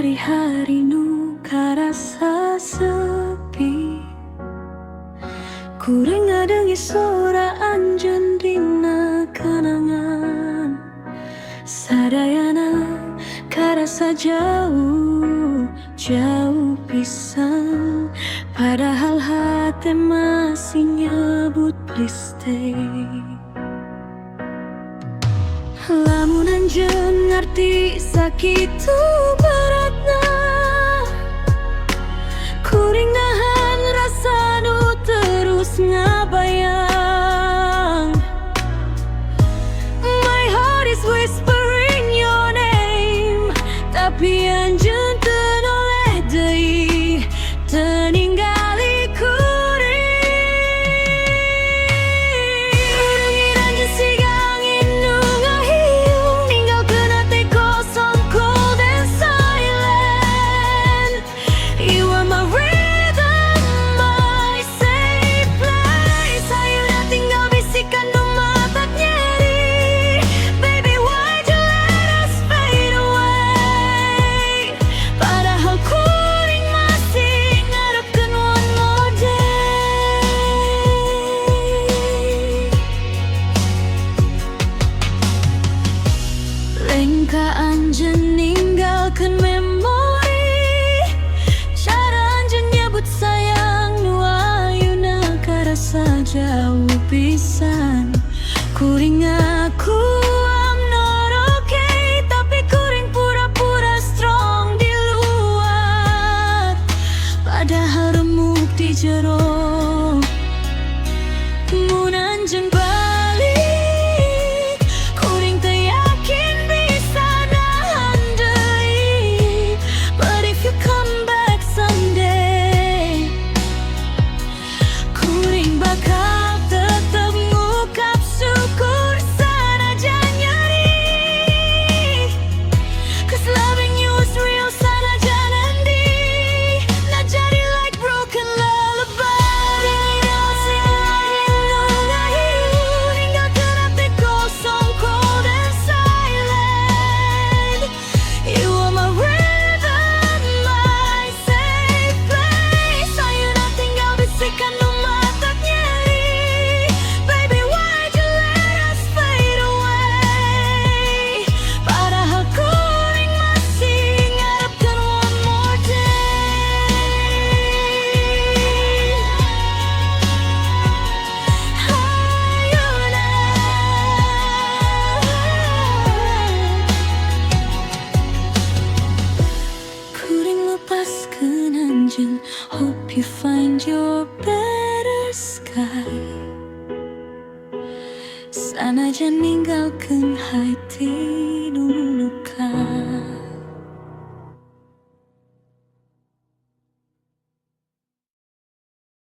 Hari-hari nu karasa sepi, kuring ngadengi sora anjeun dina kenangan. Sadayana karasa jauh, jauh pisan, padahal hati masih nyebut please stay. Lamun anjeun ngarti sakitu beratna kuring nahan rasa nu terus ngabayang. My heart is whispering your name, tapi anjeun teu noleh deui, teu ningali kuring. Leungit anjeun siga angin nu ngahiung, ninggalkeun hati kosong, cold and silent. You are my rhythm, my safe place. Ayeuna tinggal bisikan nu matak nyeri. Baby, why'd you let us fade away? Padahal kuring masih ngarepkeun one more day. Lengkah anjeun ninggalkeun memori. Cara anjeun nyebut sayang nu ayeuna karasa jauh pisan. Kuring ngaku I'm not okay, tapi kuring pura-pura strong di luar, padahal remuk di jero. Mun anjeun balik, kuring teu yakin bisa nahan deui. But if you come back someday, kuring bakal tetep ngukap syukur sanajan nyeri. 'Cause loving you is real sanajan endi. Nah, jadi like broken lullaby. Ninggalkeun hati kosong, cold and silent. You are my rhythm, my safe place. Ayeuna tinggal bisikan nu matak nyeri. Baby, why'd you let us fade away? Padahal kuring masih ngarepkeun one more day. Ayeuna kuring lepaskeun anjeun. Hope you find your better sky. Sanajan ninggalkeun hati.